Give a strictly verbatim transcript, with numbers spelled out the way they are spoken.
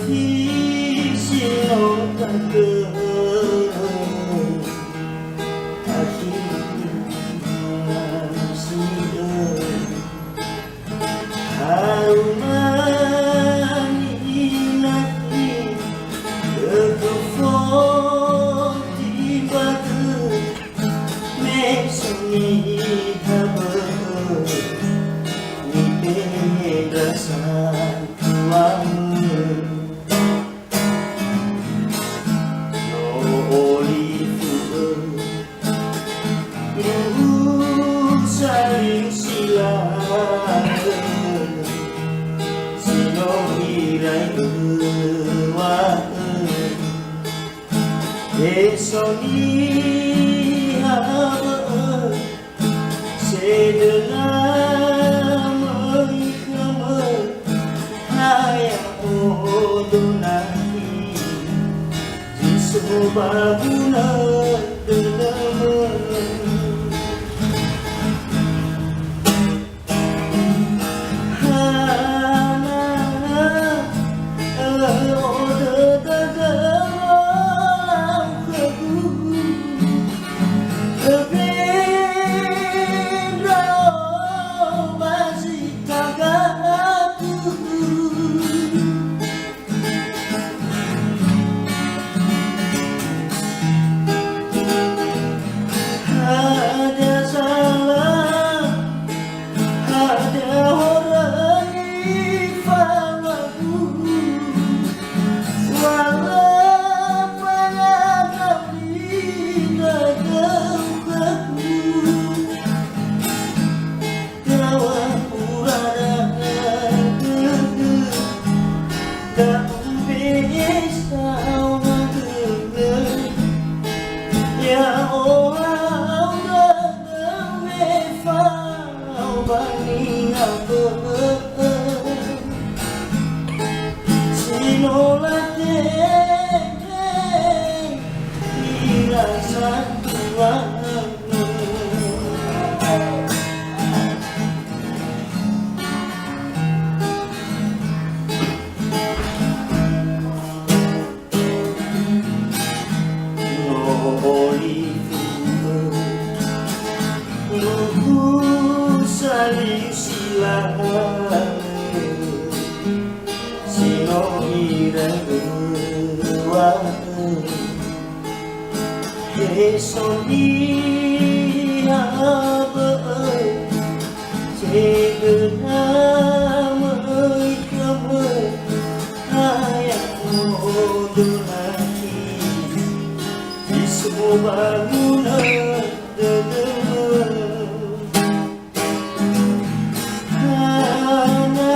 Isi no tadöhö, akhirnya si'ö. Harumani inati, ökö foti ba dödö, me so niha bö'ö, nitendra santuamö. No olifu'ö, lu'u saliu si la'ö, si no irai öŵa'ö. Eso niha bö'ö, sedöna möi khömö, ha ya'odo nahi, zi so ba gunö dödömö. Hana, ö'odo dödömö lau khögu. Öbe ndra'o ba zi tagatu. Hadia zala, hadia horö nifawa-Gu, wa lö faya dödöu khögu. Yaŵa urara dödö, da'u mbe'e saohagölö. Ya'ohahau dödöu wefao ba niha bö'ö. Si no latenge ira santuamö. No olifu'ö, lu'u saliu si la'ö, si no irai öŵa'ö. Eso niha bö'ö, sedöna möi khömö, ha ya'odo nahi, zi so ba gunö dödömö. Hana,